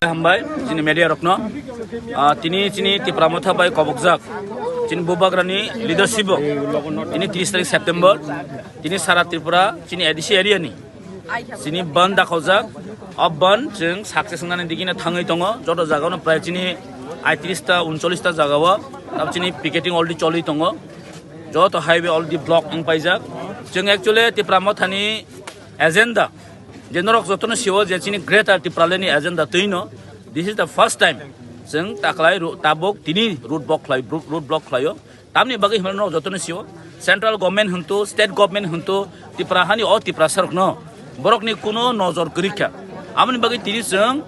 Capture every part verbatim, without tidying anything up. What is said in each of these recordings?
Hambai, chini media rokno. Ah, tini chini Tipra Motha bai kobokjak. Chini Bubagrani leadership o. Tini tris tarik September. Tini sara Tripura, chini A D C area ni. Chini bandh dakhojak. O bandh chwng success wngnani digino thangwi tongo. Joto jagao no prai chini aitris ta, uncholish ta jagao. Tab chini picketing already choli tongo. Joto highway already block wng paijak. Chwng actually Tipra Mothani agenda. Je norok jotono siwo je chini Greater Tipraland ni agenda twino. This is the first time. Chwng taklai ro-, tabuk tini road block khlai, road, road block khlaio. Tamni bagwi hwnba norok jotono siwo. Central government hwntu, state government hwntu, Tipra hani o Tiprasa rokno. Borokni kuno nojor kwrwi kha. Amoni bagwi tini chwng,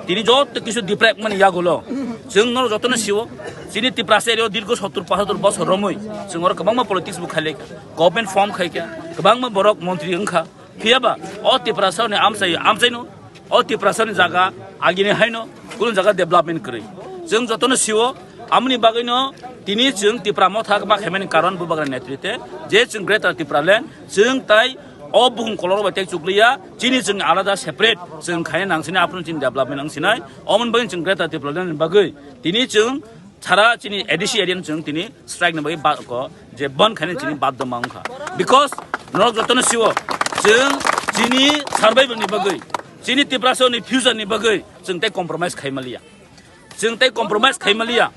tini joto kisu diprak mani yagulo. Chwng norok jotono siwo. Chini Tiprasa area o dirgo sottur pachottur bosor romwi. Chwng oro kwbangma politics bo khailai kha. Government form khai kha. Kwbangma borok montri wng kha. Phiya ba, o Tiprasa ni amchai, amchaino, o Tiprasa ni jaga agini haino, kunu jaga development kwrwi. Chwng jotono siwo, amoni bagwino tini chwng Tipra Motha ma khaimani karon Bubagra netrite, je chwng Greater Tipraland, chwng tai o bukhung koloro bai tei chukliya, chini chwng alada separate, chwng khaina nang sinai, aphuru chini development wng sinai, omoni bagwi chwng Greater Tipraland ni bagwi, tini chwng Sara chini A D C area ni chwng tini strike ni bagwi ba-, ko je bandh khaina chini badhyo ma wngkha. Because norok jotono siwo chwng Chini survival ni bagwi, chini Tiprasa ni future ni bagwi chwng tei compromise khai maliya. Chwng tei compromise khai maliya.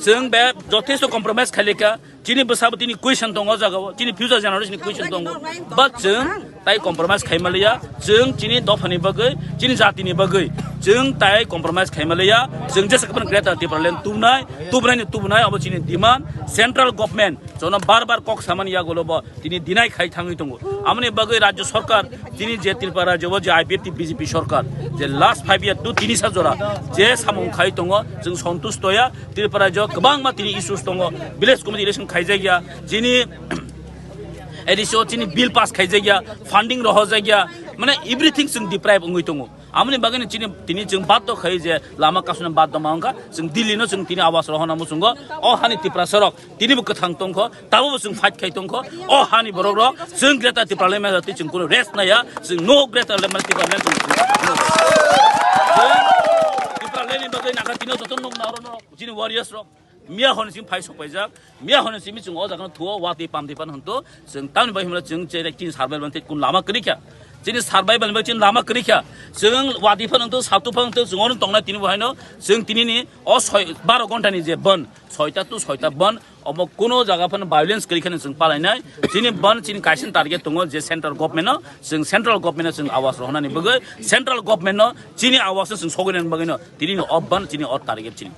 Chwng be jothesto compromise khai lekha. Chini bwsabo tini question tongo o jagao. Chini future generation ni question tongo. But chwng tai compromise khai maliya. Chwng chini dophani bagwi, chini jatini bagwi chwng tai compromise khai maliya. Chwng jesa kapan Greater Tipraland tubnai, tubnai ni tubnai abo chini demand. Central government jono bar bar kok samani yagulo bo tini deny khai thangwi tongo. Amoni bagwi Rajya Sarkar tini je Tripura Rajya o je I P F T B J P Sarkar je last five year tu tini sa jora je samung khai tongo, chwng santush toya. Tripura Rajya kwbangma tini issues tongo, village committee election khaijakya, chini A D C o chini bill pass khaijakya, funding rohojakya, mane everything chwng deprive wngwi tongo. Amoni bagwi chini tini chwng baddo khai je lama kasuna baddo ma wngkha, chwng Delhi no chwng tini awas rohona muchungo, o hani Tiprasa rok tini bo kwthang tongkho, tabo bo chwng fight khai tongkho, o hani borok rok chwng Greater Tipraland majority chwng kuno rest naya, chwng no Greater Tipraland chwng Tipraland ni bagwi nakha tino joto nok na oro no chini warriors rok. Miya hwn simi phai sok paijak, miya hwn simi chwng o jaga no thuo, watwi pamtwi pan hwn to, chwng tamni bai hwnle chwng che chini survival ban tei kun lama kwrwi kha, chini survival bai chini lama kwrwi kha, chwng watwi pan hwn to, satu pan hwn to, chwng ono tongnai tini bo haino, chwng tini ni o soi, baro ghonta ni je ban, soita to soita ban, omo kuno jaga phano violence kwrwi khani chwng palainai, chini ban chini kaisa target tongo je central government no, chwng central government no chwng awas rohonani bagwi, central government no chini awas no chwng sogwi nani bagwi no, tini no o ban chini o target chini.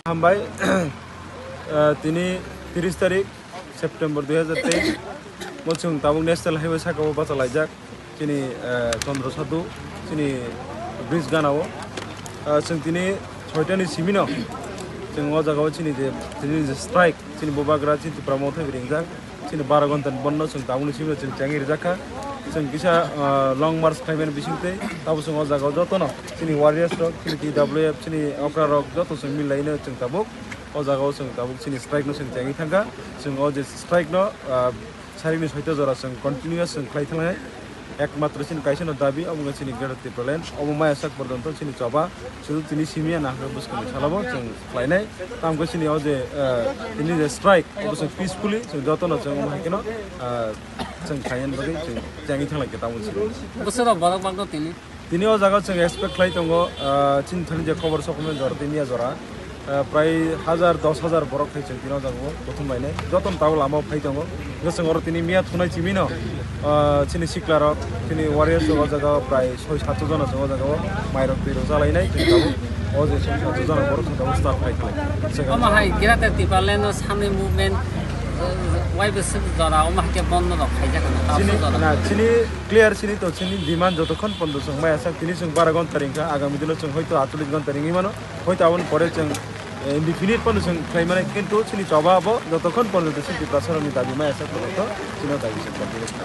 Hambai, eh, tini tiris tarik September dui hajar teis, mo chwng tabuk National Highway saka o bacha laijak, chini, eh, Chandra Sadhu, chini bridge gana o. Eh, chwng tini soita ni simi no, chwng o jaga o chini je, tini je strike, chini bubagra, chini Tipra Motha ringjak. Chini baro ghonta ni bondo chwng tabukni simi chwng chengwi rijak kha. Chwng kisa, ah, long march khlaimani bisingtwi tabuk chwng o jaga o jotono chini warriors rok, chini T W F, chini okra rok joto chwng milaino chwng tabuk o jaga o chwng tabuk chini strike no chwng chengwi thangkha. Chwng o je strike no, ah, sarikni soita jora chwng continuous chwng khlai thanglai. Ekmatro chini kaisa no dabi, omo wngkha chini Greater Tipraland, omo maya sak porjonto chini choba, sudu tini simi ya nahkhe bwskangni salabo chwng khlainai. Tamkhe chini o je, eh, tini je strike, obo chwng peacefully, chwng jotono chwng omo hai kheno, eh, chwng khlaina bagwi chwng chengwi thanglai khe tamo chini. Bwswk rok borok bagno tini? Tini o jaga chwng expect khlai tongo, eh, chini thani je khobor sokmani jora tini ya jora. Ah, prai hajar, dos hajar borok thai chwng tini o jaga o kuthum lainai. Joto no tabuk lama o phai tongo. Hwnkhe chwng oro tini miya thunai chimino, ah, chini sikla rok, chini warriors rok o jaga o prai soi sato jona chwng o jaga o mairok twi rok chalainai chwng tabuk. O je soi sato jona borok chwng tabuk start khai khlai. Omo hai Greater Tipraland no samni movement, uh, waibo swk jora omo hai khe bondo rok khaijak kha na, tabuk chini, jora. Na, chini clear chini to chini demand jotokhon pondo chwng maya sak tini chwng bara ghonta ringkha, agami dino chwng hoito atolish ghonta ringwi mano. Hoi taboni pore chwng, eh, indefinite phano chwng khlai mani, kintu chini choba abo jotokhon porjonto chini Tiprasarokni dabi maya sak porjonto chini dabi se complete kha.